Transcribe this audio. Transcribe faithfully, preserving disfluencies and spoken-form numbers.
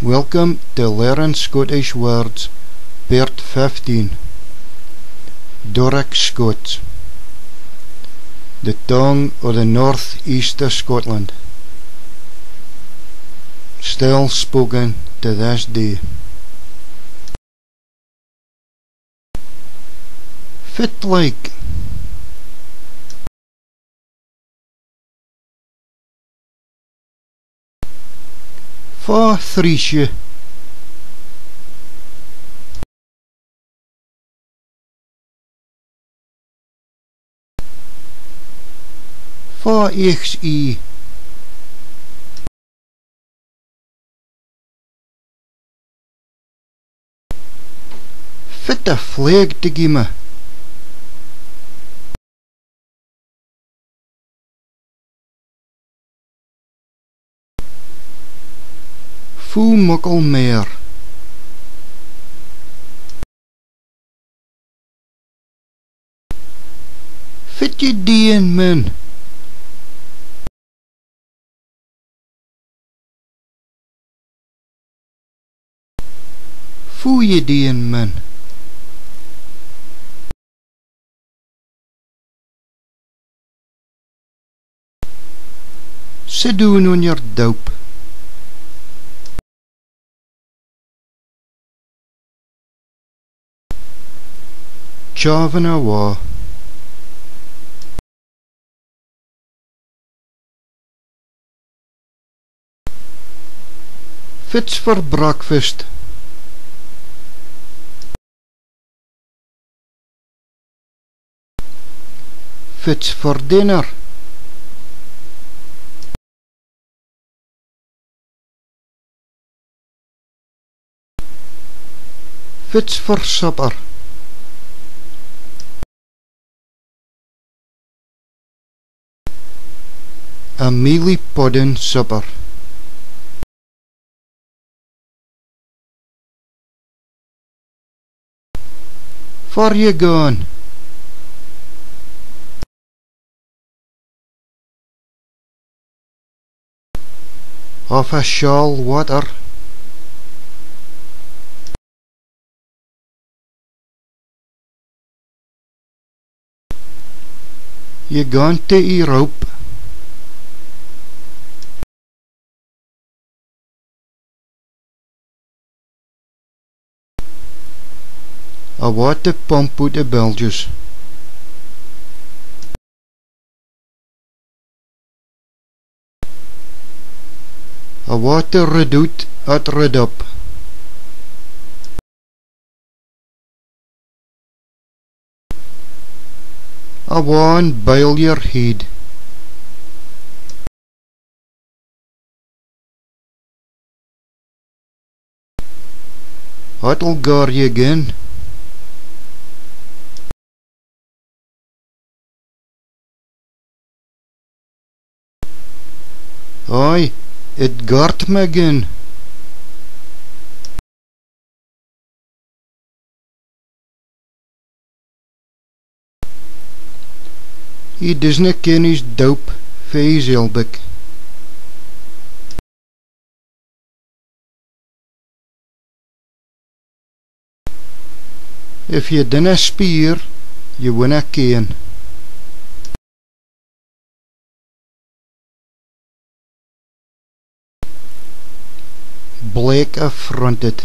Welcome to Learn Scottish Words, Part fifteen. Doric Scots, the tongue of the north east of Scotland, still spoken to this day. Fit like. Fa threes ye? Fa eichs ye? Fit a fleag to gie me. Fu muckle mair. Fit ye deein, man? Fu ye deein, man? Sit doon on your doup. Chavin awa. Fit's for breakfast? Fit's for dinner? Fit's for supper? A mealie puddin supper. Far ye gaun? Of a shawl water. Ye gaun tae Europe? Awa tae pump oot a bilges. Awa tae rid oot at rid up. Awa an bile your heid. At'll gar ye gin. Aye, it gart me gin. He disna ken his doup fae his elbick. If ye dinna speir, ye winna ken. Blake affronted.